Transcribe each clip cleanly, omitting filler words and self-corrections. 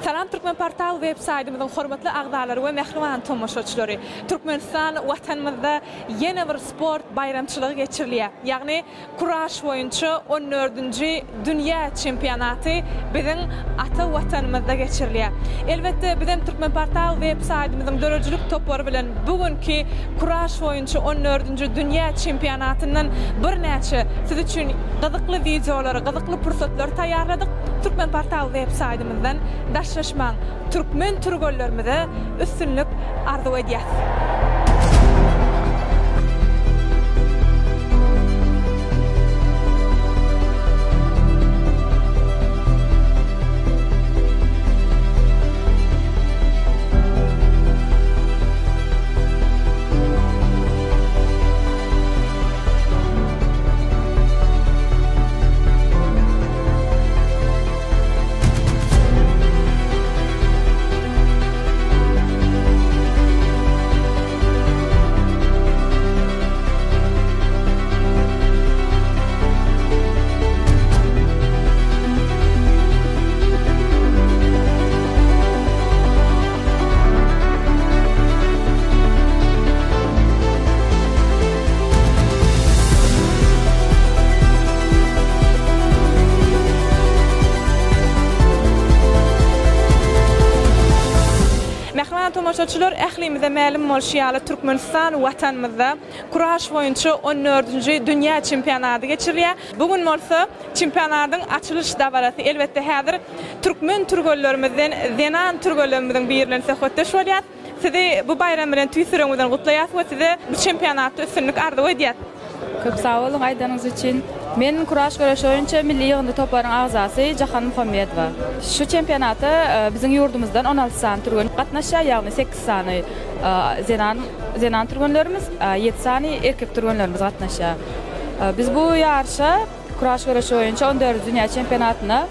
Salam Türkmenportal web saýtymyzyň hormatly agzalary we mähriban tomaşaçylary! Türkmenistan Watanymyzda ýene bir sport baýramçylygy geçirilýär. Ýagny Kuraş boýunça on dördünji dünýä çempionaty biziň ata Watanymyzda geçirilýär. Elbetde, bizem Türkmenportal web saýtymyzyň döredijilik topary bilen bu günki Kuraş boýunça on dördünji dünýä çempionatyndan birnäçe siz üçin gyzykly wideolary, gyzykly pursatlary taýýarladyk. Türkmenportal web saýtymyzdan daşlaşmaň! Türkmen türgenlerimize üstünlik arzuw edýäs. Mähriban tomaşaçylar, ählimize mälim bolşy ýaly, Türkmenistan Watanymyzda kuraş boýunça on dördünji dünýä çempionady geçirilýär. Bu gün bolsa çempionadyň açylyş dabarasy. Elbetde, häzir türkmen türgenlerimizden zenan türgenlerimiziň biri bilen söhbetdeş bolýas. Sizi bu baýram bilen tüýs ýüregimizden gutlaýas we size bu çempionatda üstünlik arzuw edýäs. Köp sag boluň aýdanyňyz üçin. Men kuraş göreşi boýunça milli ýygyndy toparyň agzasy Jahan Muhammedowa. Şu çempionata biziň ýurdumyzdan 16 sany türgen gatnaşýar, ýagny sekiz sany zenan zenan türgenlerimiz, ýedi sany erkek türgenlerimiz gatnaşýar. Biz bu ýaryşa Kuraş göreşi boýunça on dördünji dünýä çempionatyna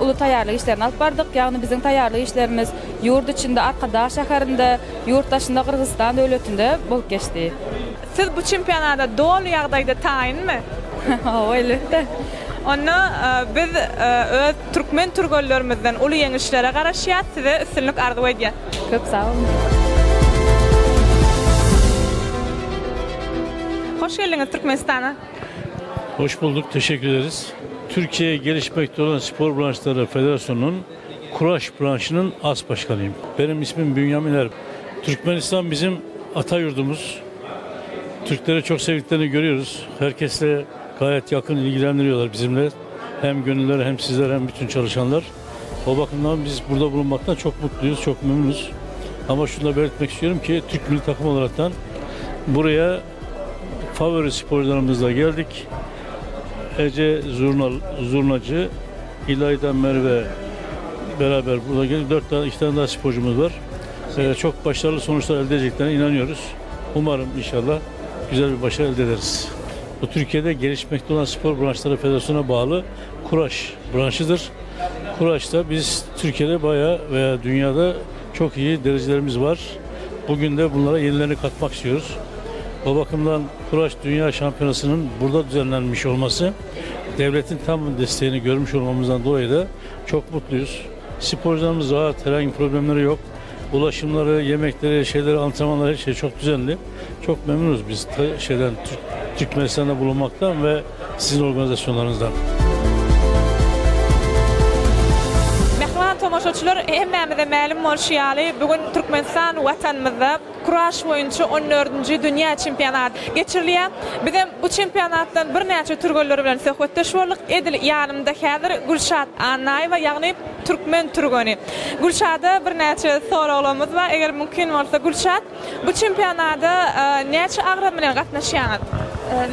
uly taýýarlyk işlerini alyp bardyk. Ýagny biziň taýýarlyk işlerimiz ýurt içinde Arkadag şäherinde, ýurt daşynda Gyrgyzystan döwletinde bolup geçdi. Siz bu çempionata doly ýagdaýda taýynmy? Hawa, elbetde. Onda biz öz türkmen türgenlerimizden uly ýeňişlere garaşýas, size üstünlik arzuw edýäs. Köp sag boluň. Hoş geldiňiz Türkmenistana. Hoş bulduk, teşekkür ederiz. Türkiye gelişmekte olan spor branşları federasyonunun Kuraş branşının as başkanıyım. Benim ismim Bünyamin Er. Türkmenistan bizim ata yurdumuz. Türkleri çok sevdiklerini görüyoruz. Herkesle gayet yakın ilgilendiriyorlar bizimle. Hem gönüller hem sizler hem bütün çalışanlar. O bakımdan biz burada bulunmaktan çok mutluyuz, çok memnunuz. Ama şunu da belirtmek istiyorum ki Türk milli takım olaraktan buraya favori sporcularımızla geldik. Ece Zurnal, Zurnacı, İlayda Merve beraber burada geldik. Dört tane, iki tane daha sporcumuz var. Ee, çok başarılı sonuçlar elde edeceklerine inanıyoruz. Umarım inşallah güzel bir başarı elde ederiz. Bu Türkiye'de gelişmekte olan spor branşları federasyona bağlı Kuraş branşıdır. Kuraş'ta biz Türkiye'de bayağı veya dünyada çok iyi derecelerimiz var. Bugün de bunlara yenilerini katmak istiyoruz. O bakımdan Kuraş Dünya Şampiyonası'nın burada düzenlenmiş olması devletin tam desteğini görmüş olmamızdan dolayı da çok mutluyuz. Sporcularımız rahat, herhangi problemleri yok. Ulaşımları, yemekleri, şeyleri, antrenmanları her şey çok düzenli. Çok memnunuz biz şeyden Türkmenistan'da bulunmaktan ve sizin organizasyonlarınızdan. Mähriban tomaşaçylar, hemmämize mälim bolşy ýaly, bu gün Türkmenistan Watanymyzda kuraş boýunça on dördünji dünýä çempionaty geçirilýär. Bizem bu çempionatdan birnäçe türgenler bilen söhbetdeş bolduk. Edil ýanymda häzir Gülşat Annaýewa, ýagny türkmen türgeni. Gülşada birnäçe soraglarymyz bar, eger mümkin bolsa Gülşat, Bu çempionada näçe agram bilen gatnaşýaňyz?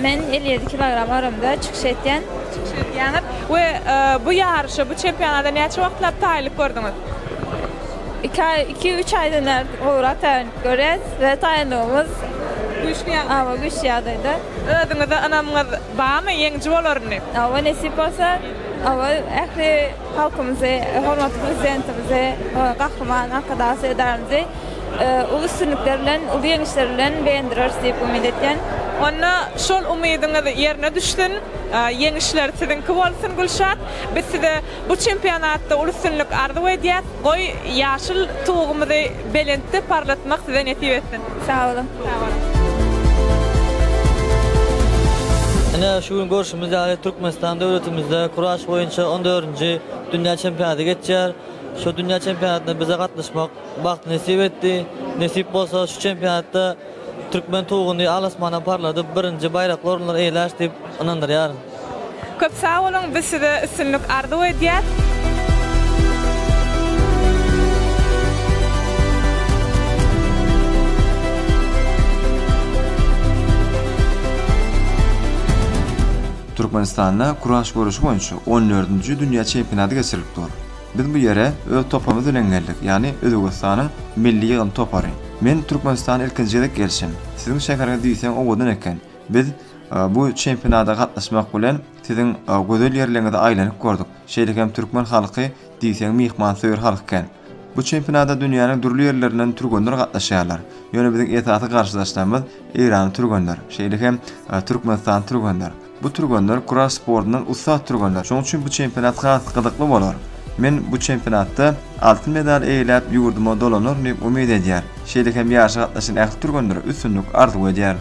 Men 57 kilogram agramda çykyş etýän. Çykyş edýäňiz we bu ýaryşa, bu çempionada näçe wagtlap taýynlyk gördüňiz? Iki aý, iki-üç aýdan bäri gowrak taýynlyk görýäs we taýynlygymyz güýçli ýagdaýda. Hawa, güýçli ýagdaýda. Özüňize ynamyňyz barmy, ýeňiji bolaryny? Hawa, nesip bolsa, hawa, ähli halkymyzy, hormatly Prezidentimizi, Gahryman Arkadag Serdarymyzy uly üstünlikler bilen, uly ýeňişler bilen begendireris diýip umyt etýän. Onda şol umydyňyz ýerine düşsün, ýeňişler siziňki bolsun Gülşat. Biz size bu çempionatda uly üstünlik arzuw edýäs. Goý, ýaşyl tugumyzy belentde parlatmak size nesip etsin. Sag boluň. Sag boluň. Ine, şu gün görşümiz ýaly, Türkmenistan döwletimizde kuraş boýunça on dördünji dünýä çempionaty geçýär. Şu dünýä çempionatyna bize gatnaşmak bagt nesip etdi. Nesip bolsa, şu çempionatda türkmen tuguny al-asmana parladyp, birinji baýrakly orunlary eýeläris diýip ynandyrýaryn. Köp sag boluň biz size üstünlik arzuw edýäs. Türkmenistanda kuraş göreşi boýunça on dördünji dünýä çempionaty geçirilip dur. Biz bu ýere öz toparymyz bilen geldik, ýagny Özbegistanyň milli ýygyndy topary. Men Türkmenistana ilkinji gezek gelşim. Siziň şäheriňiz diýseň owadan eken. Biz bu çempionata gatnaşmak bilen siziň gözel ýerleriňize aýlanyp gördük. Şeýle hem türkmen halky diýseň myhmansöýer halk eken. Bu çempionata dünýäniň dürli ýerlerinden türgenler gatnaşýarlar. Ýöne biziň esasy garşydaşlarymyz eýranly türgenler, şeýle hem türkmenistanly türgenler. Bu türgenler kuraş sportundan ussat türgenler. Şonuň üçin bu çempionat has gyzykly bolar. Men bu çempionatda altyn medal eýeläp ýurduma dolanaryn diýip umyt edýän. Şeýle hem ýaryşa gatnaşan ähli türgenlere üstünlik arzuw edýärin.